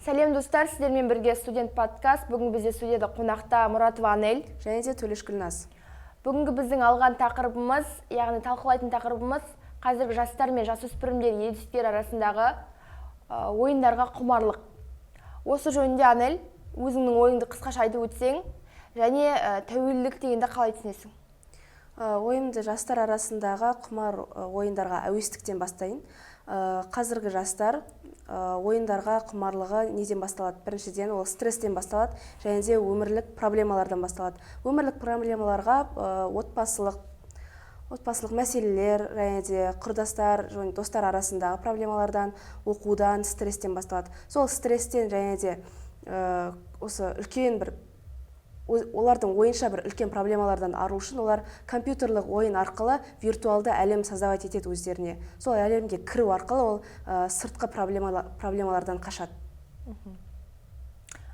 Сәлем, достар! Сіздермен бірге «Студент подкаст». Бүгін бізде студияда қонақта Мұратова Анель және де Төлеш Гүлназ. Бүгінгі біздің алған тақырыбымыз, яғни талқылайтын тақырыбымыз, қазіргі жастар мен жасөспірімдер, ересектер арасындағы ойындарға құмарлық. Осы жөнінде, Анель, өзіңнің ойыңды қысқаша айтып өтсең және тәуелділік дегенді қалай түсінесің? Ойымды жастар арасындағы құмар ойындарға әуестіктен бастайын. Қазіргі жастар ойындарға құмарлығы неден басталады? Біріншіден, ол стресстен басталады және де өмірлік проблемалардан басталады. Өмірлік проблемаларға отбасылық мәселелер және де құрдастар және достар арасындағы проблемалардан, оқудан, стресстен басталады. Сол стресстен және де осы үлкен бір олардың ойынша бір үлкен проблемалардан ару үшін олар компьютерлік ойын арқылы виртуалды әлем создавать етеді өздеріне. Сол әлемге кіру арқылы ол сыртқы проблемалардан қашады.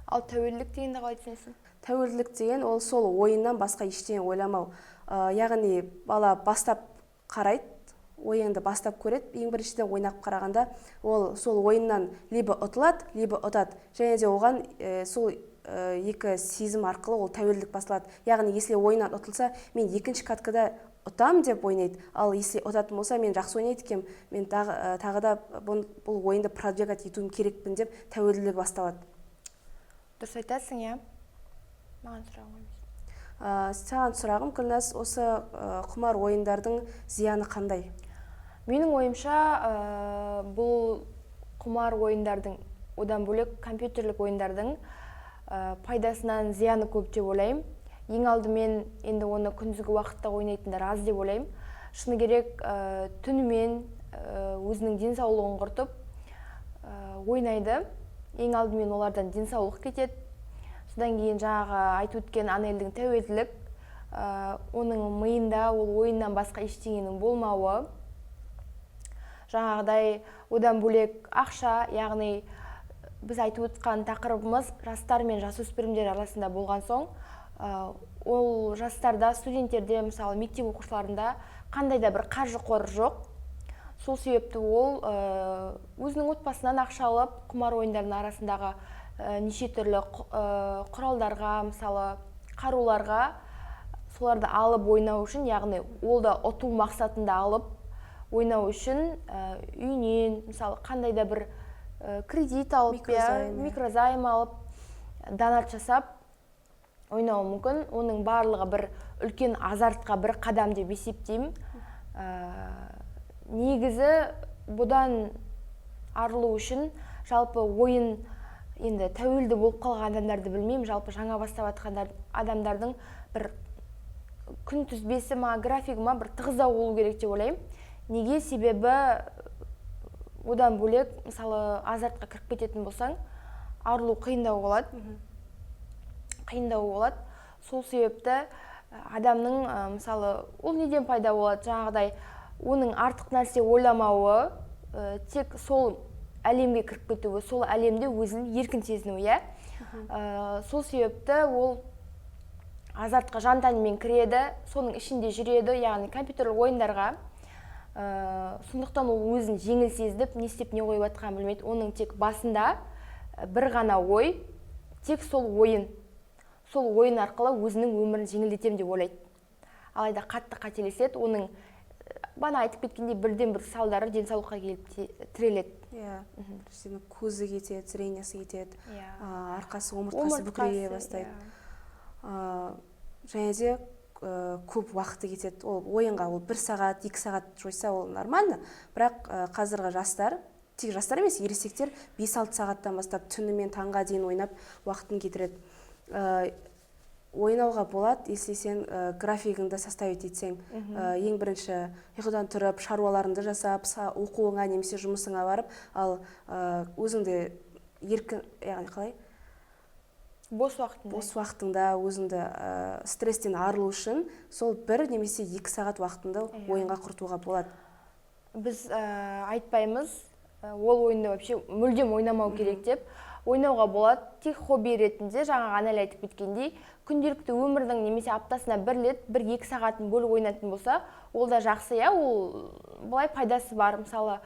Ал тәуелділік дегенді қалай түсінесің? Тәуелділік деген ол сол ойыннан басқа ештеңе ойламау. Яғни бала бастап қарайды, ойынды бастап көреді. Ең біріншіден, ойнап қарағанда, ол сол ойыннан либо ұтылады, либо ұтады және де оған сол екі сезім арқылы ол тәуелділік басталады. Яғни, если ойыннан ұтылса, мен екінші каткада ұтам деп ойнайды, ал если ұтатын болса, мен жақсы ойнайды екенмін, мен тағы да бұл ойынды продвигать етуім керекпін деп тәуелділік басталады. Дұрыс айтасың, иә. Маған сұрағың емес. Саған сұрағым, Гүлназ, осы құмар ойындардың зияны қандай? Менің ойымша, бұл құмар ойындардың, одан бөлек компьютерлік ойындардың пайдасынан зияны көп деп ойлаймын. Ең алдымен, енді оны күндізгі уақытта ойнайтындар аз деп ойлаймын. Шыны керек, түнімен өзінің денсаулығын құртып ойнайды. Ең алдымен олардан денсаулық кетеді. Содан кейін жаңағы айтып өткен Анельдің тәуелділік, оның миында ол ойыннан басқа ештеңенің болмауы жаңағыдай. Одан бөлек ақша, яғни біз айтып отқан тақырыбымыз жастар мен жасөспірімдер арасында болған соң, ол жастарда, студенттерде, мысалы, мектеп оқушыларында қандай да бір қаржы қоры жоқ. Сол себепті ол өзінің отбасынан ақша алып, құмар ойындарының арасындағы неше түрлі құралдарға, мысалы, қаруларға, соларды алып ойнау үшін, яғни ол да ұту мақсатында алып ойнау үшін, үйінен, мысалы, қандай да бір кредит алып, иә, Микрозайм, иә. микрозайм алып, донат жасап ойнауы мүмкін. Оның барлығы бір үлкен азартқа бір қадам деп есептеймін. Негізі бұдан арылу үшін, жалпы ойын енді тәуелді болып қалған адамдарды білмеймін, жалпы жаңа бастап жатқан адамдардың бір күнтізбесі ма, графигі ма, бір тығыздау болу керек деп ойлаймын. Неге? Себебі одан бөлек, мысалы, азартқа кіріп кететін болсаң, арылу қиындау болады, қиындау болады. Сол себепті адамның мысалы, ол неден пайда болады? Жаңағыдай оның артық нәрсе ойламауы, тек сол әлемге кіріп кетуі, сол әлемде өзін еркін сезінуі, иә. Сол себепті ол азартқа жан тәнімен кіреді, соның ішінде жүреді, яғни компьютерлік ойындарға. Сондықтан ол өзін жеңіл сезініп, не істеп, не қойып жатқанын білмейді. Оның тек басында бір ғана ой, тек сол ойын, сол ойын арқылы өзінің өмірін жеңілдетемін деп ойлайды. Алайда қатты қателеседі. Оның бағана айтып кеткендей бірден бір салдары денсаулыққа келіп тіреледі. Иә, біріншіден, көзі кетеді, зрениесі кетеді, иә, арқасы, омыртқасы бүкірейе бастайды. Және де көп уақыты кетеді ол ойынға. Ол бір сағат, 2 сағат жойса, ол нормально, бірақ қазіргі жастар, тек жастар емес, ересектер 5-6 сағаттан бастап түнімен таңға дейін ойнап уақытын кетіреді. Ойнауға болады, если сен графигіңді составить етсең. Ең бірінші ұйқыдан тұрып, шаруаларыңды жасап, оқуыңа немесе жұмысыңа барып, ал өзіңді еркін, яғни қалай, бос уақытында, бос уақытыңда өзіңді стресстен арылу үшін сол 1 немесе 2 сағат уақытыңды ойынға құртуға болады. Біз айтпаймыз ол ойынды вообще мүлдем ойнамау керек деп. Ойнауға болады, тек хобби ретінде, жаңағы Анель айтып кеткендей, күнделікті өмірдің немесе аптасына бір рет бір екі сағатын бөліп ойнайтын болса, ол да жақсы, иә. Ол былай пайдасы бар, мысалы,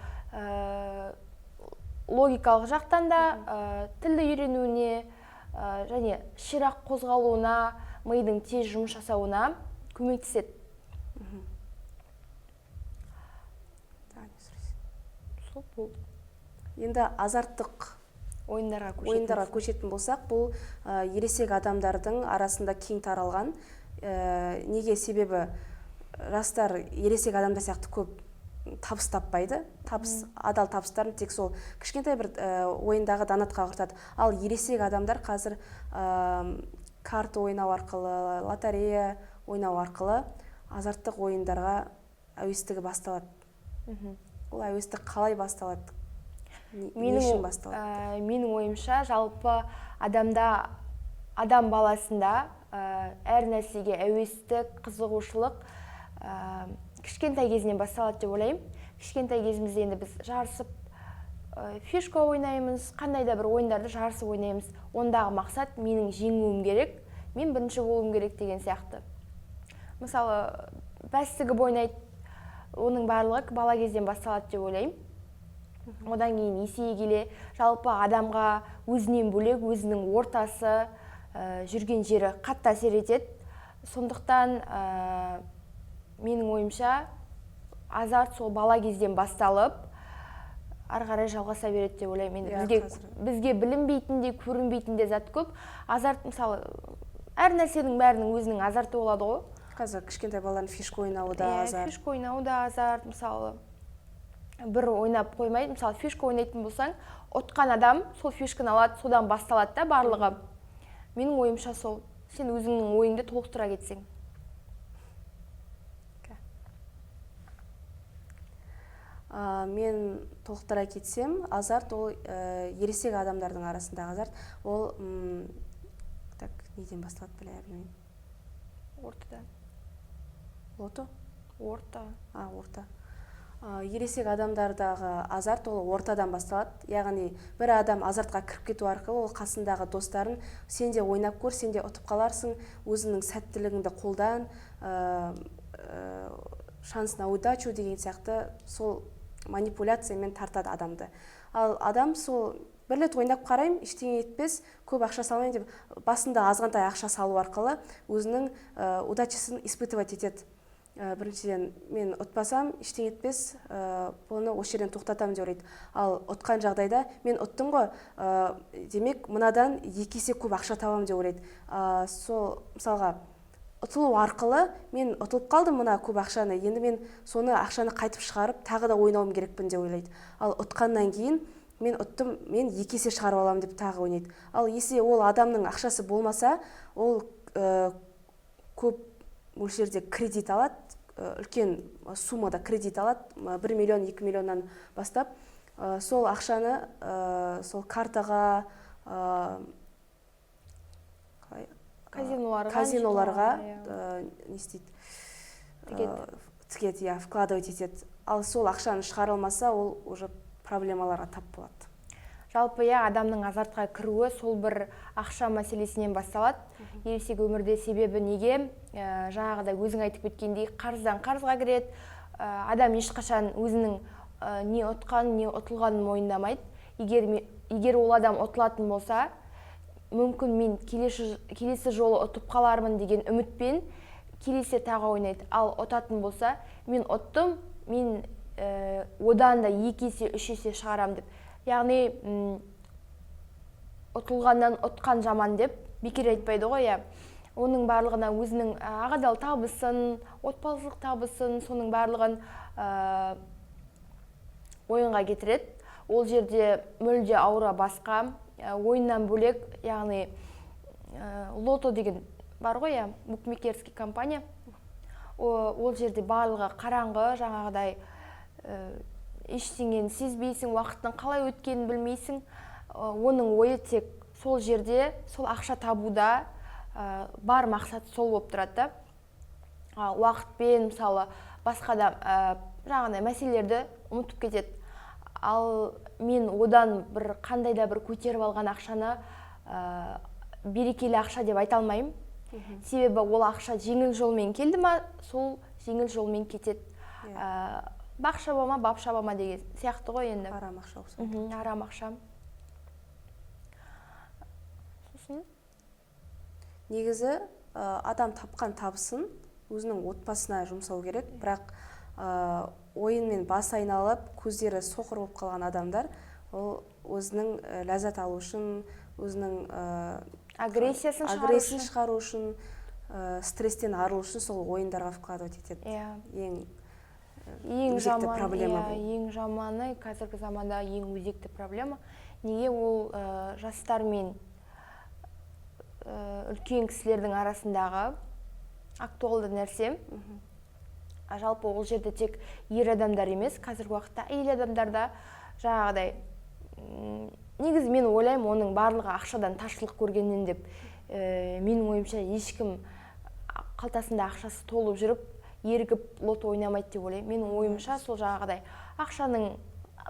Логикалық жақтан да, тілді үйренуіне, және ширақ қозғалуына, мидың тез жұмыс жасауына көмектеседі. Тағы не сұрайсың? Сол болды. Енді азарттық ойындарға көшетін ойындарға көшетін болсақ, бұл ересек адамдардың арасында кең таралған. Неге? Себебі жастар ересек адамдар сияқты көп табыс таппайды. Табыс, адал табыстарын тек сол кішкентай бір ойындағы донатқа құртады. Ал ересек адамдар қазір карта ойнау арқылы, лотерея ойнау арқылы азарттық ойындарға әуестігі басталады. Ол әуестік қалай басталады? Не үшін басталады? Менің ойымша, жалпы адамда, адам баласында әр нәрсеге әуестік, қызығушылық кішкентай кезінен басталады деп ойлаймын. Кішкентай кезімізде енді біз жарысып фишка ойнаймыз, қандай да бір ойындарды жарысып ойнаймыз. Ондағы мақсат: менің жеңуім керек, мен бірінші болуым керек деген сияқты. Мысалы, бәс тігіп ойнайды. Оның барлығы бала кезден басталады деп ойлаймын. Одан кейін есейе келе жалпы адамға өзінен бөлек өзінің ортасы, жүрген жері қатты әсер етеді. Сондықтан менің ойымша, азарт сол бала кезден басталып, ары қарай жалғаса береді деп ойлаймын енді. Бізге бізге білінбейтін де, көрінбейтін де зат көп. Азарт, мысалы, әр нәрсенің бәрінің өзінің азарты болады ғой. Қазір кішкентай балалардың фишка ойнауы да азарт. Фишка ойнау да азарт. Мысалы, бір ойнап қоймайды. Мысалы, фишка ойнайтын болсаң, ұтқан адам сол фишканы алады, содан басталады да барлығы. Менің ойымша, сол. Сен өзіңнің ойыңды толықтыра кетсең. Мен толықтыра кетсем, азарт ол ересек адамдардың арасындағы азарт ол так, неден басталады, бля, білмеймін. Ортадан. Лото. Орта. А, орта. Ересек адамдардағы азарт ол ортадан басталады, яғни бір адам азартқа кіріп кету арқылы ол қасындағы достарын: «Сен де ойнап көр, сен де ұтып қаларсың, өзіңнің сәттілігіңді қолдан, шанс на удачу» деген сияқты сол манипуляциямен тартады адамды. Ал адам сол бір рет ойнап қараймын, ештеңе етпес, көп ақша салмаймын деп, басында азғантай ақша салу арқылы өзінің удачасын испытывать етеді. Біріншіден, мен ұтпасам, ештеңе етпес, бұны осы жерден тоқтатамын деп ойлайды. Ал ұтқан жағдайда, мен ұттым ғой, демек, мынадан екі есе көп ақша табамын деп ойлайды. Сол, мысалға, ұтылу арқылы мен ұтылып қалдым мына көп ақшаны, енді мен соны ақшаны қайтып шығарып, тағы да ойнауым керекпін деп ойлайды. Ал ұтқаннан кейін мен ұттым, мен екі есе шығарып аламын деп тағы ойнайды. Ал если ол адамның ақшасы болмаса, ол көп мөлшерде кредит алады, үлкен суммада кредит алады, 1 миллион, 2 миллионнан бастап. Сол ақшаны сол картаға, қалай, казиноларға. Казиноларға иә. Не істейді? Тігеді. Тігеді, иә, вкладывать етеді. Ал сол ақшаны шығара алмаса, ол уже проблемаларға тап болады. Жалпы, иә, адамның азартқа кіруі сол бір ақша мәселесінен басталады ересек өмірде. Себебі неге? Жаңағыдай өзің айтып кеткендей, қарыздан қарызға кіреді. Адам ешқашан өзінің не ұтқанын, не ұтылғанын мойындамайды. Егер ол адам ұтылатын болса, мүмкін, мен келесі жолы ұтып қалармын деген үмітпен келесі тағы ойнайды. Ал ұтатын болса, мен ұттым, мен одан да екі есе, үш есе шығарамын деп. Яғни ұтылғаннан ұтқан жаман деп бекер айтпайды ғой, иә. Оның барлығына өзінің ақ адал табысын, отбасылық табысын, соның барлығын ойынға кетіреді. Ол жерде мүлде аура басқа. Ойыннан бөлек, яғни лото деген бар ғой, иә, букмекерский компания. Ол жерде барлығы қараңғы, жаңағыдай, ештеңені сезбейсің, уақыттың қалай өткенін білмейсің. Оның ойы тек сол жерде, сол ақша табуда, бар мақсат сол болып тұрады да. Уақытпен, мысалы, басқа да жаңағыдай мәселелерді ұмытып кетеді. Ал мен одан бір қандай да бір көтеріп алған ақшаны берекелі ақша деп айта алмаймын. Себебі ол ақша жеңіл жолмен келді ма, сол жеңіл жолмен кетеді. Иә. Бақ шаба ма, бап шаба ма деген сияқты ғой енді. Арам ақша болса. Арам ақша. Сосын Негізі адам тапқан табысын өзінің отбасына жұмсау керек, бірақ ойынмен бас айналып, көздері соқыр болып қалған адамдар ол өзінің ләззат алу үшін, өзінің агрессиясын шығару агрессиясын үшін. шығару үшін, стресстен арылу үшін сол ойындарға вкладывать етеді. Ең ең өзекті жаман проблема бұл. Ең жаманы, қазіргі заманда ең өзекті проблема. Неге ол жастар мен үлкен кісілердің арасындағы актуалды нәрсе. Жалпы ол жерде тек ер адамдар емес, қазіргі уақытта әйел адамдар да жаңағыдай. Негізі мен ойлаймын, оның барлығы ақшадан таршылық көргеннен деп. Менің ойымша, ешкім қалтасында ақшасы толып жүріп, ерігіп лото ойнамайды деп ойлаймын. Менің ойымша, сол жаңағыдай ақшаның,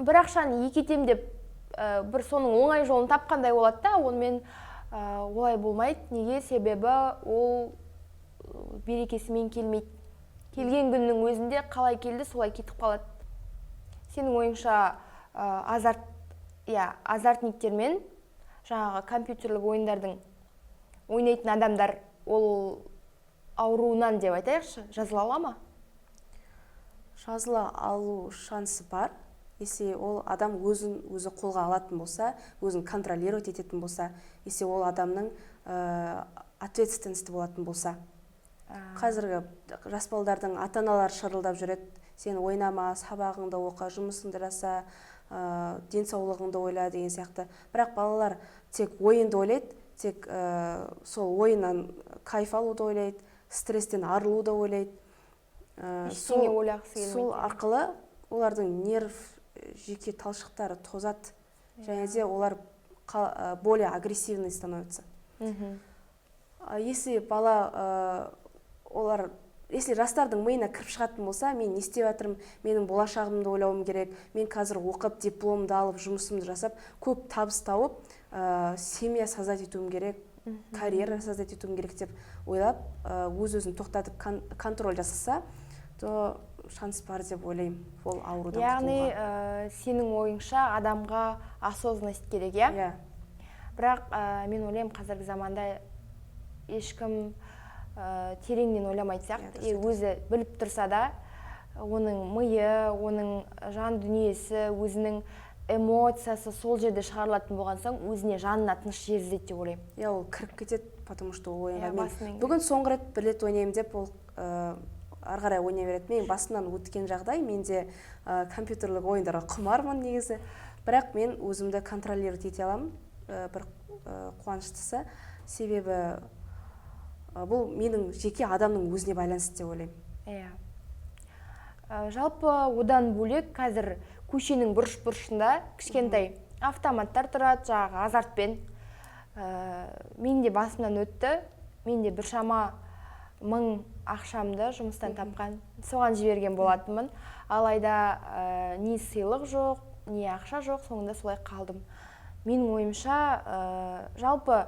бір ақшаны екі етем деп, бір соның оңай жолын тапқандай болады да, онымен олай болмайды. Неге? Себебі ол берекесімен келмейді. Келген күннің өзінде қалай келді, солай кетіп қалады. Сенің ойыңша, азарт, иә, азартниктер мен жаңағы компьютерлік ойындардың ойнайтын адамдар ол ауруынан деп айтайықшы, жазыла ала ма? Жазыла алу шансы бар, если ол адам өзін өзі қолға алатын болса, өзін контролировать ететін болса, если ол адамның ответственности болатын болса. Қазіргі жас балдардың ата аналары шырылдап жүреді: «Сен ойнама, сабағыңды оқы, жұмысыңды жаса, денсаулығыңды ойла» деген сияқты. Бірақ балалар тек ойынды ойлайды, тек сол ойыннан кайф алуды ойлайды, стресстен арылуды ойлайды. Ештеңе ойлағысы келмейді. Сол арқылы олардың нерв жүйке талшықтары тозады және де олар более агрессивный становятся. А если бала олар, если жастардың миына кіріп шығатын болса, мен не істеп жатырмын, менің болашағымды ойлауым керек, мен қазір оқып, дипломды алып, жұмысымды жасап, көп табыс тауып, семья создать етуім керек, карьера создать етуім керек деп ойлап, өз өзін тоқтатып, контроль жасаса, то шанс бар деп ойлаймын ол аурудан Яғни құтылуға. Сенің ойыңша, адамға осознанность керек, иә? Иә. Бірақ мен ойлаймын, қазіргі заманда ешкім тереңнен ойламайтын сияқты. Иә, дұрыс. Өзі біліп тұрса да, оның миы, оның жан дүниесі, өзінің эмоциясы сол жерде шығарылатын болған соң, өзіне, жанына тыныш жер іздейді деп ойлаймын. Иә, ол кіріп кетеді, потому что ойынға Иә, мен басымен. бүгін соңғы рет бір рет ойнаймын деп, ол ары қарай ойнай береді. Менің басымнан өткен жағдай. Мен де компьютерлік ойындарға құмармын негізі, бірақ мен өзімді контролировать ете аламын. Бір қуаныштысы, себебі бұл менің жеке адамның өзіне байланысты деп ойлаймын. Иә. Жалпы одан бөлек, қазір көшенің бұрыш бұрышында кішкентай автоматтар тұрады жаңағы азартпен. Мен де басымнан өтті, мен де біршама мың ақшамды жұмыстан тапқан соған жіберген болатынмын. Алайда не сыйлық жоқ, не ақша жоқ, соңында солай қалдым. Менің ойымша, жалпы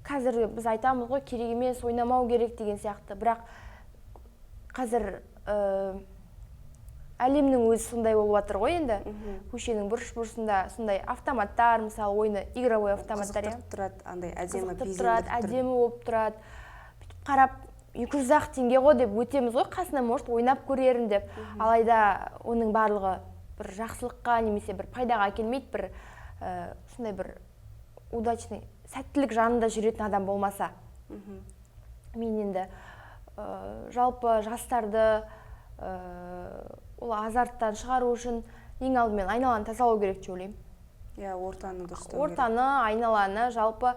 қазір біз айтамыз ғой, керек емес, ойнамау керек деген сияқты, бірақ қазір әлемнің өзі сондай болып жатыр ғой енді. Көшенің бұрыш бұрышында сондай автоматтар, мысалы, ойыны, игровой автоматтар, иә. Қызықтырып тұрады, андай әдемі Қызықтырып безендіріп тұрады, тұр. Әдемі болып тұрады. Бүйтіп қарап, 200 ақ теңге ғой деп өтеміз ғой қасына, может, ойнап көрермін деп. Алайда оның барлығы бір жақсылыққа немесе бір пайдаға әкелмейді. Бір сондай бір удачный, сәттілік жанында жүретін адам болмаса. Мен енді жалпы жастарды ол азарттан шығару үшін ең алдымен айналаны тазалау керек деп ойлаймын. Иә, ортаны дұрыстау керек. Ортаны, айналаны. Жалпы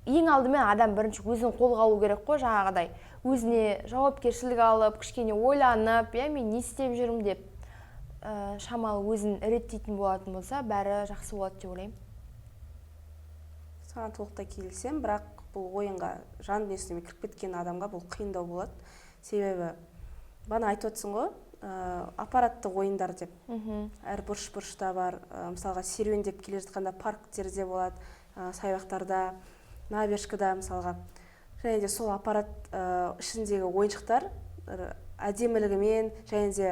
ең алдымен адам бірінші өзін қолға алу керек қой, жаңағыдай өзіне жауапкершілік алып, кішкене ойланып, иә, мен не істеп жүрмін деп, шамалы өзін реттейтін болатын болса, бәрі жақсы болады деп ойлаймын. Саған толықтай келісемін, бірақ бұл ойынға жан дүниесіне кіріп кеткен адамға бұл қиындау болады. Себебі бағана айтып отырсың ғой, аппараттық ойындар деп. Әр бұрыш бұрышта бар. Мысалға, серуендеп келе жатқанда парктерде болады, саябақтарда, набережкада мысалға. Және де сол аппарат ішіндегі ойыншықтар Әдемілігімен және де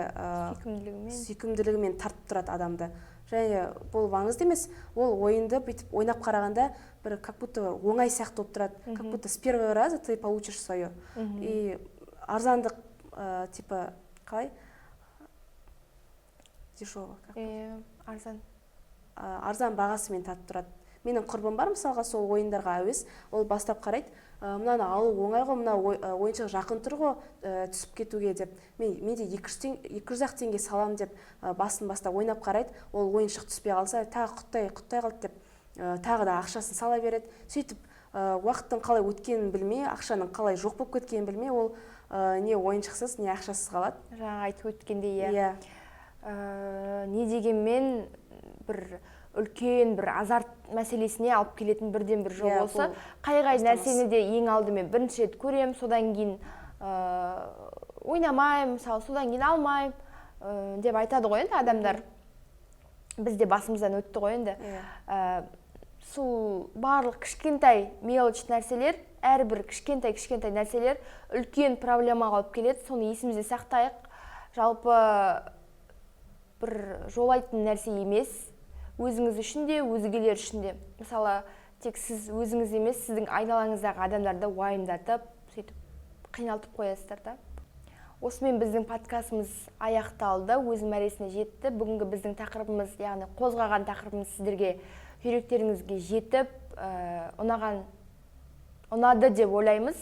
Сүйкімділігімен. Сүйкімділігімен тартып тұрады адамды. Және бұл маңызды емес, ол ойынды бүйтіп ойнап қарағанда, бір как будто оңай сияқты болып тұрады, как будто с первого раза ты получишь свое. И арзандық, типа қалай, дешево как Иә, арзан. Арзан бағасымен тартып тұрады. Менің құрбым бар, мысалға, сол ойындарға әуес. Ол бастап қарайды, мынаны алу оңай ғой, мына ойыншық жақын тұр ғой, түсіп кетуге деп, мен де 200 ақ теңге саламын деп, басын бастап ойнап қарайды. Ол ойыншық түспей қалса, тағы құттай қалды деп, тағы да ақшасын сала береді. Сөйтіп, уақыттың қалай өткенін білмей, ақшаның қалай жоқ болып кеткенін білмей, ол не ойыншықсыз, не ақшасыз қалады. Жаңа айтып өткендей, иә. Иә. Не дегенмен, бір үлкен бір азарт мәселесіне алып келетін бірден бір жол Иә, осы. бұл Қай қай дұрыс. нәрсені де ең алдымен бірінші рет көремін, содан кейін ойнамаймын, мысалы, содан кейін алмаймын деп айтады ғой енді адамдар. Бізде басымыздан өтті ғой енді. Иә. Сол барлық кішкентай мелочь нәрселер, әрбір кішкентай кішкентай нәрселер үлкен проблемаға алып келеді. Соны есімізде сақтайық. Жалпы, бір жолайтын нәрсе емес, өзіңіз үшін де, өзгелер үшін де. Мысалы, тек сіз өзіңіз емес, сіздің айналаңыздағы адамдарды уайымдатып, сөйтіп қиналтып қоясыздар да. Осымен біздің подкастымыз аяқталды, өз мәресіне жетті. Бүгінгі біздің тақырыбымыз, яғни қозғаған тақырыбымыз сіздерге, жүректеріңізге жетіп, ұнаған, ұнады деп ойлаймыз.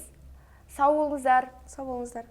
Сау болыңыздар. Сау болыңыздар.